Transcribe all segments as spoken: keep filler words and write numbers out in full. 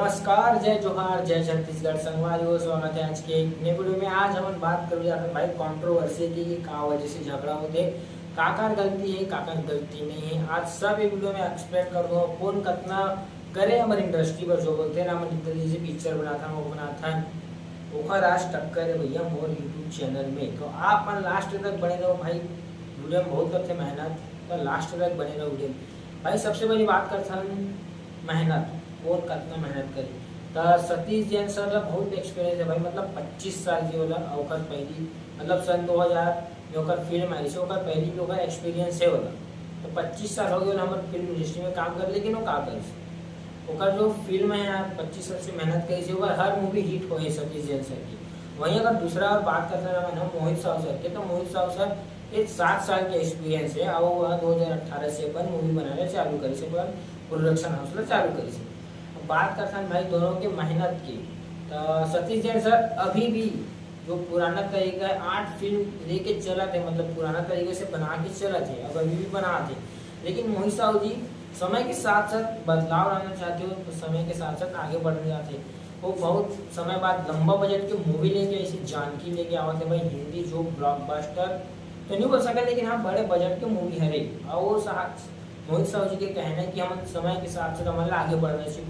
नमस्कार, जय जोहार, जय छत्तीसगढ़। संगवारी हो, स्वागत है आज के एक नए वीडियो में। आज हमन बात करबो जाथन भाई कंट्रोवर्सी की, कि का वजह से झगड़ा होथे, काकर गलती है, काकर गलती नहीं है। आज सब ये वीडियो में एक्सप्लेन कर दो, कौन कतना करे हमर इंडस्ट्री पर, जो बोलते हैं ना, हमन इतनी से पिक्चर बनाथन, वो बनाथन, ओकर आज टक्कर है भैया मोर यूट्यूब चैनल में। तो आप मन लास्ट तक बने रहो भाई, वीडियो में बहुत करते मेहनत, तो लास्ट तक बने रहो वीडियो में। भाई, सबसे पहली बात करथन मेहनत, कौन कतना मेहनत करे। त सतीश जैन सर ला बहुत एक्सपीरियंस है भाई, मतलब पच्चीस साल के होला, अउ ओकर पहली, मतलब सन दो हज़ार में ओकर फिल्म आई, से ओकर पहली भी ओकर एक्सपीरियंस है होला। तो पच्चीस साल हो गए होला हमर फिल्म इंडस्ट्री में काम कर, लेकिन वो का करिस? ओकर जो फिल्म है यार, पच्चीस साल से मेहनत करिस, ओकर हर मूवी हिट होए सतीश जैन सर की। वहीं अगर दूसरा और बात करते ना हम मोहित साहू सर के, तो मोहित साहू सर एक सात साल के एक्सपीरियंस है, और वह दो हज़ार अठारह से अपन मूवी बनाना चालू करिस, अपन प्रोडक्शन हाउस ला चालू करिस। अब बात करथन भाई दोनों के मेहनत की, तो सतीश जैन सर अभी भी जो पुराना तरीका है, आठ फिल्म लेके चलत है, मतलब पुराना तरीके से बना के चलत है, अब अभी भी बनात है। लेकिन मोहित साहू जी समय के साथ साथ बदलाव लाना चाहते हो, तो समय के साथ साथ आगे बढ़ने जाते हैं। वो बहुत समय बाद लंबा बजट के मूवी लेके, ऐसे जानकी लेके आवत है भाई, हिंदी जो ब्लॉकबस्टर तो नहीं बोल सकते, लेकिन हाँ, बड़े बजट के मूवी हरे। और वो साथ मोहित साहू जी के कहना है कि हम समय के साथ साथ हमन ला आगे बढ़ना चाहिए,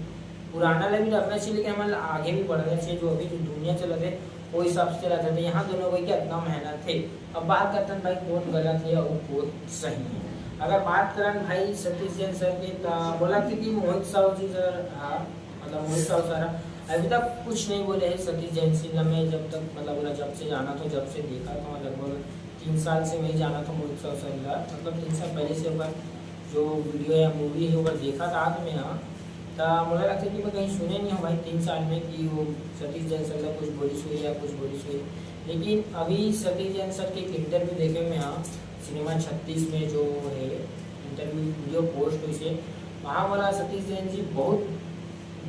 पुराना ला भी रखना चाहिए, लेकिन हमन ला आगे भी बढ़ना चाहिए। जो अभी जो दुनिया चलत है, वो हिसाब से चलत है। तो यहाँ दोनों को क्या इतना मेहनत है। अब बात करते हैं भाई, कौन गलत है और कौन सही है। अगर बात करन भाई सतीश जैन सर के, तो बोला कि मोहित साहू जी सर, हाँ, मतलब मोहित साहू सर अभी तक कुछ नहीं बोले हैं सतीश जैन सिंह में। जब तक, मतलब बोला, जब से जाना था, जब से देखा था, लगभग तीन साल से मैं ही जाना था मोहित साहू सर ला, मतलब तीन साल पहले से ओकर जो वीडियो या मूवी है ओकर देखा था मैं, हाँ। त मोला लगता है कि मैं कहीं सुने नहीं हूँ भाई तीन साल में कि वो सतीश जैन सर ला कुछ बोलिस होही या कुछ बोलिस होही। लेकिन अभी सतीश जैन सर के एक इंटरव्यू देखे मैं, हाँ, सिनेमा छत्तीस में जो है इंटरव्यू वीडियो पोस्ट होइस हे, वहाँ मोला सतीश जैन जी बहुत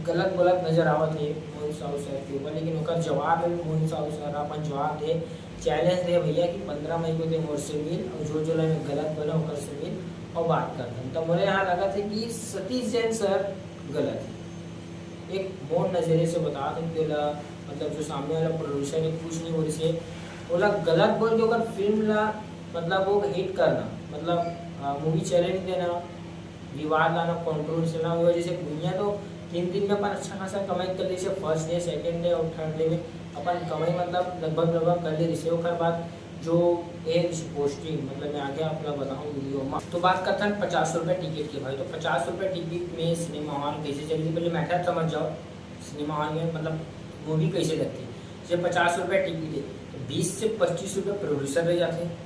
गलत बोलत नजर आवत हे मोहित साहू सर के ऊपर, लेकिन ओकर जवाब है मोहित साहू सर अपन जवाब दे, चैलेंज दे भैया कि पंद्रह मई को ते मोर से मिल और जो जो मैं गलत बोला ओकर से मिल और बात करथन। तो मोरे यहाँ लगत है कि सतीश जैन सर गलत है। एक मोर नजरिए से बता दो कि ओला, मतलब जो सामने वाला प्रोड्यूसर है कुछ नहीं बोलिस हे, ओला गलत बोल के ओकर फिल्म ला, मतलब वो हिट करना, मतलब मूवी चैलेंज देना, विवाद लाना, कंट्रोवर्सी लाना, वजह से दुनिया तो तीन दिन में अपन अच्छा खासा कमाई कर ली, फर्स्ट डे, सेकंड डे और थर्ड डे में अपन कमाई मतलब लगभग लगभग कर ले रही। ओकर बाद जो ए पोस्टिंग, मतलब मैं आगे आप लोग बताऊँ वीडियो में। तो बात करते हैं पचास रुपये टिकट के भाई। तो पचास रुपये टिकट में सिनेमा हॉल कैसे चलती, पहले मैटर समझ जाओ, सिनेमा हॉल में मतलब मूवी कैसे लगती है। जैसे पचास रुपये टिकट है, तो बीस से पच्चीस रुपये प्रोड्यूसर ले जाते हैं,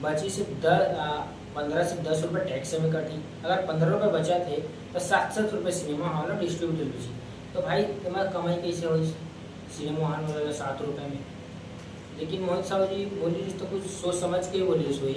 बची से दस, पंद्रह से दस रुपये टैक्स में कटी। अगर पंद्रह रुपये बचत है, तो सात सात रुपये सिनेमा हॉल और डिस्ट्रीब्यूटर बची। तो भाई, तुम्हारा कमाई कैसे हो सिनेमा हॉल वाला सात रुपये में? लेकिन मोहित साहू जी बोली तो कुछ सोच समझ के बोली सोई।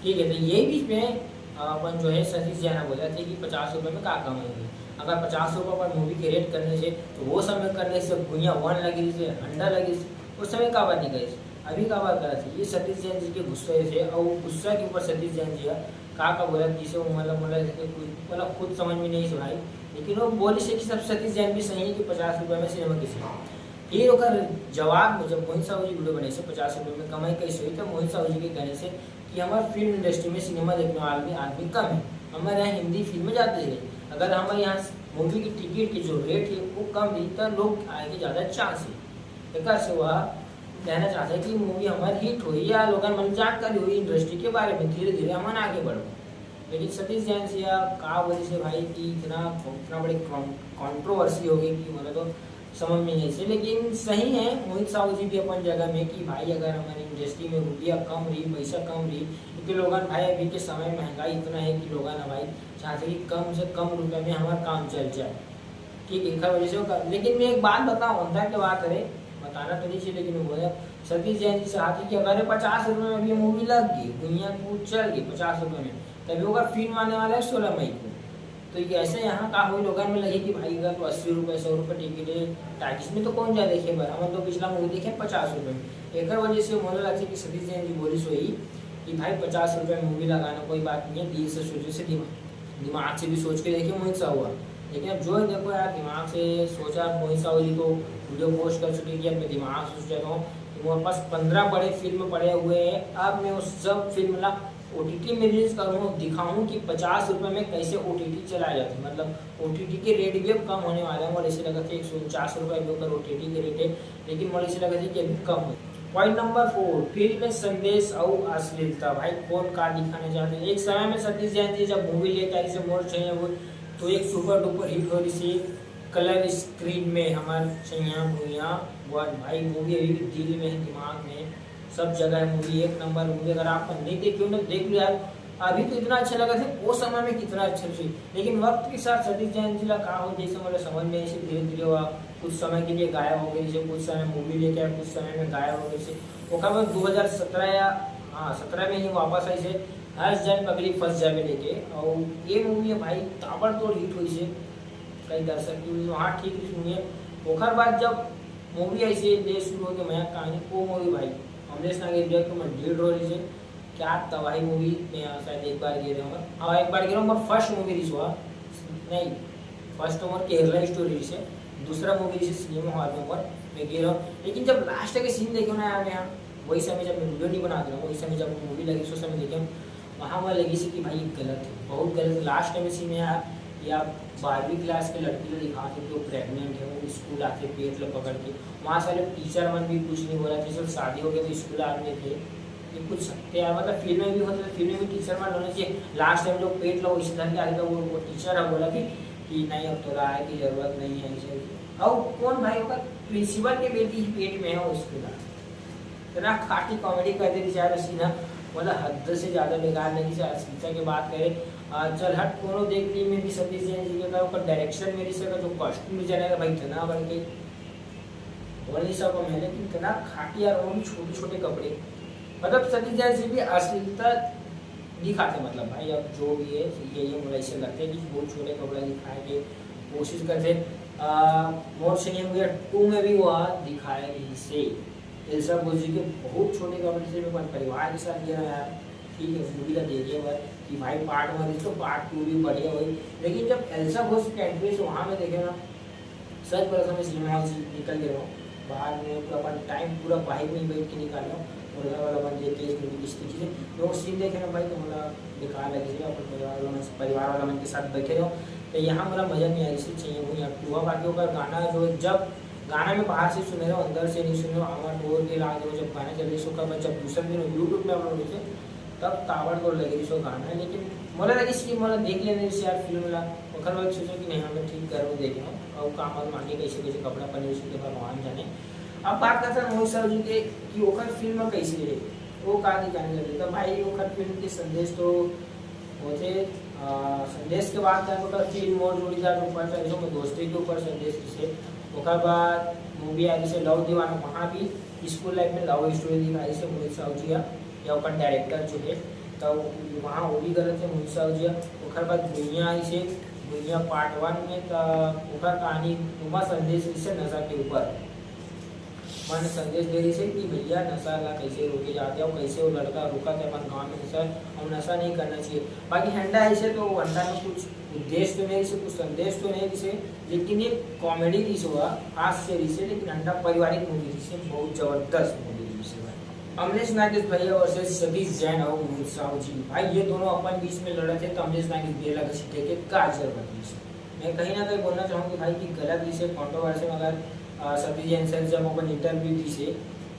ठीक है, तो यही बीच में अपन जो है सतीश जैन बोला थे कि पचास रुपये में का कमाई हुई। अगर पचास रुपये पर मूवी क्रिएट करने से, तो वो समय करने से भुइया वन लगी से, हंडा लगी से, उस समय का बात नहीं कही। अभी का बात करत हे, ये सतीश जैन जी के गुस्सा से, और वो गुस्सा के ऊपर सतीश जैन जी हा का का बोला, किसे वो मतलब बोला, जैसे कोई मतलब खुद समझ में नहीं से भाई। लेकिन वो बोली से कि सब सतीश जैन भी सही है कि पचास रुपये में सिनेमा किसी। फिर ओकर जवाब में जब मोहित साहू जी वीडियो बनाई से पचास रुपये में कमाई कैसे हुई, तो मोहित साहू जी के कहने से कि हमारे फिल्म इंडस्ट्री में सिनेमा देखने वाला भी आदमी कम है, हमारे यहाँ हिंदी फिल्म जाते हैं, अगर हमारे यहाँ मूवी की टिकट की जो रेट है वो कम रही, तो लोग आए के ज़्यादा चांस है। एक से वह कहना चाहते हैं कि मूवी हमारी हिट हुई या लोगन मन जानकारी हुई इंडस्ट्री के बारे में, धीरे धीरे हमन आगे बढ़ो। लेकिन सतीश जैन से या का वजह से भाई कि इतना, इतना बड़ी कंट्रोवर्सी हो गई कि मतलब तो समझ में नहीं से। लेकिन सही है मोहित साहू जी भी अपन जगह में कि भाई अगर हमारी इंडस्ट्री में रुपया कम रही, पैसा कम रही, क्योंकि लोगन भाई अभी के समय महंगाई इतना है कि लोगन ना भाई चाहते कि कम से कम रुपये में हमारा काम चल जाए। ठीक है, एकर वजह से ओकर, लेकिन मैं एक बात बताऊँ, अंदर के बात है, बताना तो नहीं चाहिए, लेकिन मैं बोला, सतीश जैन जी चाहते कि अगर ये पचास रुपये में भी मूवी लग गई, दुनिया में चल गई पचास रुपये में, तभी ओकर फिल्म आने वाला है सोलह मई को। तो ये ऐसे यहाँ का हुई लोगन में लगे कि भाई अगर तो अस्सी रुपये, सौ रुपये टिकट है, टाइटिस में तो कौन जाए देखे बर, हम तो पिछला मूवी देखे पचास रुपये में। एक वजह से मोला लगता है कि सतीश जैन जी बोली सोई कि भाई पचास रुपये में मूवी लगाना कोई बात नहीं है, दिल से सोचे से दिमाग, दिमाग से भी सोच के देखे मोहित साहू हा। लेकिन अब जो है, देखो यार, दिमाग से सोचा, मोहित साहू जी तो वीडियो पोस्ट कर चुके कि अब मैं दिमाग से सोच जाता हूँ। तो मेरे पास पंद्रह बड़े फिल्म पड़े हुए हैं। अब मैं उस सब फिल्म ला ओटीटी में रिलीज करूँ, दिखाऊँ कि पचास रुपये में कैसे ओटीटी चलाया जाता है। मतलब ओटीटी के रेट भी अब कम होने वाले हैं। मोला ऐसे लगा था एक सौ उनचास रुपये भी ओकर ओटीटी के रेट है, लेकिन मोला ऐसे लगा था कि अभी कम हो। पॉइंट नंबर फोर, फिल्म में संदेश और अश्लीलता। भाई, कौन का दिखाना चाहते हैं? एक समय में सतीश जैन जी जब मूवी लेके आई से मोर चाहिए वो, तो एक सुपर डुपर हिट हो रही से कलर स्क्रीन में हमार सैया भुइया वन। भाई, मूवी अभी भी दिल में है, दिमाग में, सब जगह है। मूवी एक नंबर मूवी। अगर आप नहीं देखे हो ना, देख लो यार। अभी तो इतना अच्छा लगा था, वो समय में कितना अच्छा था। लेकिन वक्त के साथ सतीश जैन जी ला का हो, जैसे मतलब समझ में ऐसे धीरे धीरे हुआ, कुछ समय के लिए गायब हो गए, जैसे कुछ समय मूवी लेके आए, कुछ समय में गायब हो गए, जैसे ओकर बाद दो हज़ार सत्रह या, हाँ, सत्रह में ही वापस आई से हर्ष जैन पगली फंस जावे लेके। और ये मूवी है भाई, ताबड़तोड़ हिट हुई से, कई दर्शक की भी वहाँ ठीक रिव्यू है। ओकर बाद जब मूवी ऐसे ले शुरू हो गई मया कहानी, वो मूवी भाई अमरीश नागेश भैया को मैं लीड रोल से, क्या तबाही मूवी। मैं शायद एक बार गे रहे हूँ, हाँ, एक बार गे रहे हूँ, पर फर्स्ट मूवी रिलीज हुआ नहीं, फर्स्ट ओवर केरला स्टोरी से, दूसरा मूवी रिलीज सिनेमा हॉल में ऊपर मैं गे रहा हूँ। लेकिन जब लास्ट के सीन देखे ना यार, मैं यहाँ वही समय जब मैं वीडियो नहीं बना रहा हूँ, वही समय जब मूवी लगी, उस समय देखे, वहाँ वह लगी से कि भाई गलत है, बहुत गलत है। लास्ट में सीन है यार, या बारहवीं क्लास के लड़की को दिखा थे जो प्रेग्नेंट है, वो स्कूल आते पेट लो पकड़ के, वहाँ सारे टीचर मन भी कुछ नहीं बोला थे, सब शादी हो गया तो स्कूल आ रहे थे। ये कुछ सकते यार, मतलब फिल्म में भी होता है, फिल्म में भी टीचर मन होना चाहिए। लास्ट टाइम लोग पेट लो इस धर के आगे तो वो, वो टीचर है बोला कि, कि नहीं, अब तो राय की जरूरत नहीं है इसे। और कौन भाई होगा, प्रिंसिपल के बेटी ही पेट में है वो स्कूल आ। इतना खाटी कॉमेडी कर दे रही यार सीन, मतलब हद से ज्यादा बेकार लगी यार। शिक्षा की बात करें, आ, चल हट कोनो देख ली में भी सतीश जैन जी के का, ओकर डायरेक्शन में रिसे का जो कॉस्ट्यूम डिजाइन है भाई, इतना बढ़ के बोल नहीं सको मैं, लेकिन इतना खाटी यार, वो भी छोटे छोटे कपड़े। मतलब सतीश जैन जी भी अश्लीलता दिखाते, मतलब भाई अब जो भी है, ये ये मुझे ऐसे लगते हैं कि बहुत छोटे कपड़ा दिखाए के कोशिश करते। आ, मोर से नहीं हुआ टू में भी वह दिखाए रही से एल्सा बोस जी के बहुत छोटे कपड़े से मैं परिवार के साथ गया यार। ठीक है, मूवी का देखिए बार कि भाई पार्ट वन तो पार्ट टू भी बढ़िया हुई। लेकिन जब एल्सा बोस की एंट्री से वहाँ में देखे ना, सच बोला था, मैं सिनेमा हॉल से निकल गया हूँ। बाहर में पूरा अपन टाइम पूरा बाइक में ही बैठ के निकाल रहा हूँ। और घर वाला बन जाए, तेज मूवी किस तरीके से, वो सीन देखे ना भाई, तो मतलब बेकार लगे थे। अपन परिवार वाला मन, परिवार वाला मन के साथ बैठे रहो, तो यहाँ मतलब मजा नहीं आई। इससे चाहिए वो यहाँ टू। बाकी ओकर गाना जो है, जब गाना में बाहर से सुने रहो, अंदर से नहीं सुने रहो, आवाज डोर के लाग रहो, जब गाना चले सो कर, जब दूसरे दिन यूट्यूब पे अपलोड होते, तब ताबड़तोड़ लगे रही सो गाना है। लेकिन मोला लगे कि मोला देख लेने से यार फिल्म ला, ओकर बाद सोचा कि नहीं, हमें ठीक करो, देखे हो और काम वाम आगे कैसे कैसे कपड़ा पहने, उसके भगवान जाने। अब बात करता मोहित साहू जी के कि ओकर फिल्म कैसे है, वो का दिखाने लगे, तो भाई ओकर फिल्म के संदेश तो होते, आ, संदेश के बाद तक ओकर फिल्म मोर जोड़ीदार ऊपर था, जो दोस्ती के ऊपर संदेश से, ओकर बाद मूवी आ जैसे लव दीवाना, वहाँ भी स्कूल लाइफ में लव स्टोरी दिखाई से मोहित साहू जी का, या ओकर डायरेक्टर जो है, तो वहाँ वो भी गलत है मोहित साहू जी का। ओकर बाद भुइयाँ आई से, भुइयाँ पार्ट वन में, तो ओकर कहानी उमा संदेश जैसे नशा के ऊपर मन संदेश दे रही से कि भैया नशा ला कैसे रोके जाते हो, कैसे वो लड़का रुका थे अपन गाँव में नशा, हम नशा नहीं करना चाहिए। बाकी हंडा ऐसे तो हंडा में कुछ उद्देश्य तो नहीं से, कुछ संदेश तो नहीं से, लेकिन ये कॉमेडी रिस हुआ, हास्य रिस है, लेकिन हंडा पारिवारिक मूवी रिस है, बहुत जबरदस्त मूवी रिस है भाई। अमलेश नागेश भैया वर्सेस सतीश जैन और मोहित साहू जी, भाई ये दोनों अपन बीच में लड़े थे, तो अमलेश नागेश बेला के सीधे के का जरूरत नहीं से। मैं कहीं ना कहीं बोलना चाहूँ कि भाई कि गलत रिस है, कॉन्ट्रोवर्सी में अगर, आ, सतीश जैन सर जब अपन इंटरव्यू दी से,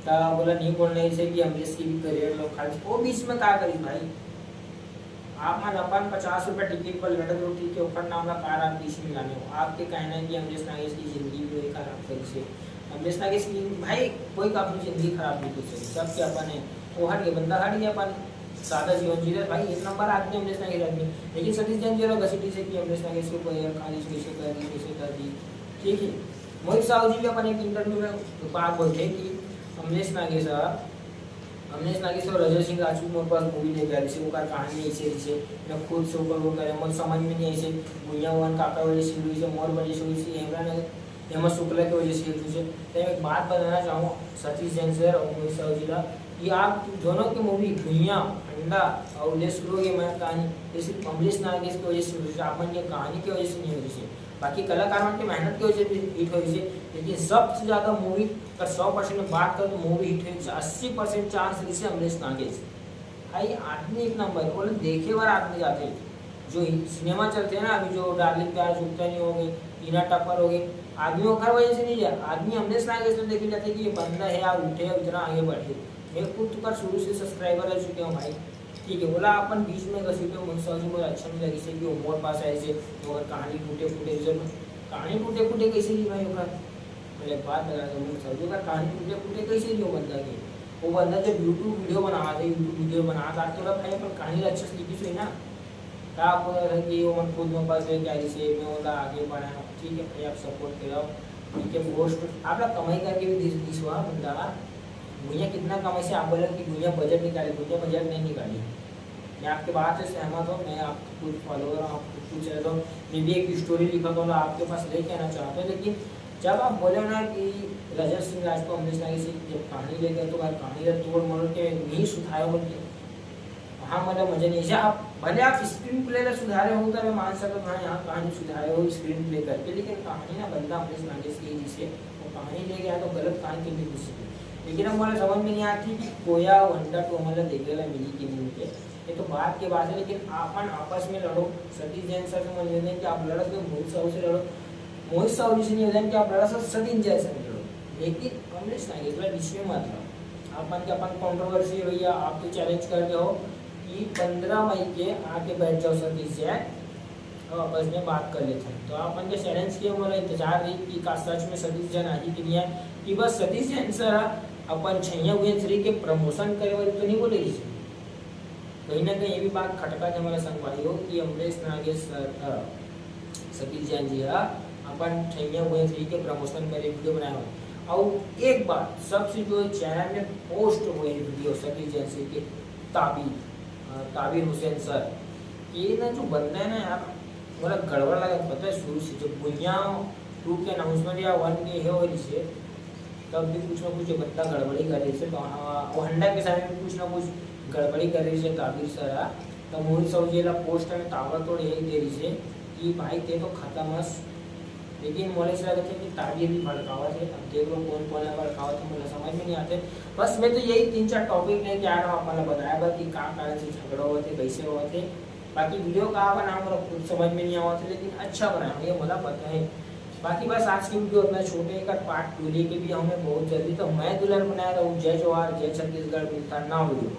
तो बोला नहीं बोलना इसे कि अमलेश की भी करियर लो खाली, वो बीच में का करी भाई? आप मन अपन पचास रुपये टिकट पर लड़त हो, ठीक है, ओकर नाम ला कार आप बीच में लाने हो। आपके कहना है कि अमलेश नागेश की जिंदगी भी वही खराब करी से। अमलेश नागेश की भाई कोई का अपनी जिंदगी खराब नहीं कर सकती, सबके अपन है। वो हट गए, बंदा हट गया अपन सादा जीवन जी रहे भाई, एक नंबर आदमी अमलेश नागेश आदमी। लेकिन सतीश जैन जी लोग घसीटी से कि अमलेश नागेश को कोई खारिज कैसे कर दी, कैसे कर दी, ठीक है। मोहित साहू जी भी अपन एक इंटरव्यू में बात बोलते हैं कि अमलेश नागेश अमलेश नागेश और अजय सिंह राजपूत मोर पास मूवी लेके आ रही से, ओकर कहानी ऐसे, ऐसे मैं खुद से ऊपर वो करे, मोर समझ में नहीं ऐसे, भुइया वन काका वजह से हुई से, मोर वजह से हुई से, हेमरा नगर हेमंत शुक्ला की वजह से हुई से। तो मैं एक बात बताना चाहूँ सतीश जैन सर और मोहित साहू जी ला कि आप दोनों की मूवी भुइया, अंडा और ले शुरू हो गई मैं कहानी, ये सिर्फ अमलेश नागेश की वजह से हुई से, आप मन की कहानी की वजह से नहीं हुई से। बाकी कलाकार मन के मेहनत के वजह से हिट होइस हे, लेकिन सबसे ज्यादा मूवी का सौ परसेंट में बात करें तो मूवी हिट होइस अस्सी परसेंंट चांस रहिस हे अमरीश नागेश। भाई आदमी एक नंबर, वो लोग देखे बर आदमी जाते हैं। जो सिनेमा चलते हैं ना अभी, जो डार्लिंग प्यार झुकता नहीं हो गए, टीना टप्पर हो गए, आदमी ओकर वजह से नहीं जाए, आदमी अमरीश नागेश तो देखे जाते कि ये बंदा है यार, उठे इतना आगे बढ़े। मैं खुद तुकर शुरू से सब्सक्राइबर रह चुके हूँ भाई। ठीक है, बोला अपन बीच में घसीटे मोहित साहू जी, मोला अच्छा नहीं लगिस हे कि वो मोर पास आइस हे, तो अगर कहानी टूटे फूटे जरूर, कहानी टूटे फूटे कैसे ली भाई ओकर? पहले बात बता दो मोहित साहू जी, अगर कहानी टूटे फूटे कैसे ली वो बंदा के? वो बंदा जब YouTube वीडियो बना दे, YouTube वीडियो बना दे, तो भाई अपन कहानी ला अच्छा से लिखिस होही ना। का आपको लगा कि वो मन खुद मोर पास लेके आइस हे, मैं ओला आगे बढ़ाया, ठीक है भाई, आप सपोर्ट करो, ठीक है, पोस्ट आप लोग कमाई करके भी दिस दिस हुआ बंदा का। भैया कितना कमाई से आप बोले कि भैया बजट निकाले, भैया बजट नहीं निकाली। मैं आपके बात से सहमत हूँ, मैं आपके खुद फॉलोअर हूँ, आपको कुछ चैनल हूँ, मैं भी एक स्टोरी लिखा था, आपके पास लेके आना चाहता हूँ, लेकिन जब आप बोले ना कि रजत सिंह राजपूत, अमरीश नागेश की जब कहानी लेकर तो भाई कहानी का तोड़ मरोड़ के नहीं सुधारे बोल के, वहाँ मतलब मजा नहीं। जैसे आप भले आप स्क्रीन प्ले ला सुधारे हो तो मैं मान सकता हूँ, हाँ, यहाँ कहानी सुधारे हो स्क्रीन प्ले करके, लेकिन कहानी ना बंदा अमरीश नागेश की, जिसे वो कहानी लेके आया तो गलत कहानी के लिए घुस गई। लेकिन अब मुझे समझ में नहीं आती कि कोया वंडा टू हमारा देखे ला मिली कि नहीं मिले, ये तो बात की बात है। लेकिन अपन आपस में लड़ो, सतीश जैन सर से मैं निवेदन कि आप लड़ो तो मोहित साहू से लड़ो, मोहित साहू जी से निवेदन कि आप लड़ो सर सतीश जैन से लड़ो, लेकिन अमरीश नागेश ला बीच में मत लाओ। अपन के अपन कंट्रोवर्सी भैया, आप तो चैलेंज कर रहे हो कि पंद्रह मई के आके बैठ जाओ सतीश जैन, और आपस में बात कर लेते हैं। तो आप मन के चैलेंज के मोला इंतजार रही कि का सच में सतीश जैन आही कि नहीं आए, कि बस सतीश जैन सर अपन छैया हुए थ्री के प्रमोशन करे वाली तो नहीं बोले रही। कहीं ना कहीं ये भी बात खटका थे हमारे संगवारी हो कि अमरीश नागेश सर, अ, सतीश जैन जी हा अपन छैया हुए थ्री के प्रमोशन करे वीडियो बनाए हो। और एक बात सबसे जो चैनल में पोस्ट हुए वीडियो सतीश जैन सर के ताबीर, अ, ताबीर हुसैन सर, ये ना जो बंदा है ना यार, मोला गड़बड़ लगा, पता है, शुरू से जब भुइयां टू के अनाउंसमेंट या वन के हे हो रही से, तब भी कुछ ना कुछ ये बंदा गड़बड़ी कर रही से, तो हाँ, वो हंडा के साथ भी कुछ ना कुछ गड़बड़ी कर रही से ताबीर सर हा। तो मोहित साहू जी ला पोस्ट में ताबड़तोड़ यही दे रही से कि भाई ते तो खत्म हस, लेकिन मोला ऐसा लगता है कि ताबीर भी भड़कावत है। अब देख लो कौन कौन ला भड़कावत है, मुझे समझ में नहीं आते। बस मैं तो यही तीन चार टॉपिक लेके आ रहा हूँ, अपन ला बताया बस कि का कारण से झगड़ा होते, कैसे होते। बाकी वीडियो का बनाऊँ, मोला खुद समझ में नहीं आवत है, लेकिन अच्छा बनाया हूँ, ये मोला पता है। बाकी बस आज की वीडियो इतना छोटे, एक पार्ट टू लेके भी आऊँ मैं बहुत जल्दी। तो मैं दुलार बनाए रहूँ। जय जोहार, जय छत्तीसगढ़, मिलता नवा वीडियो।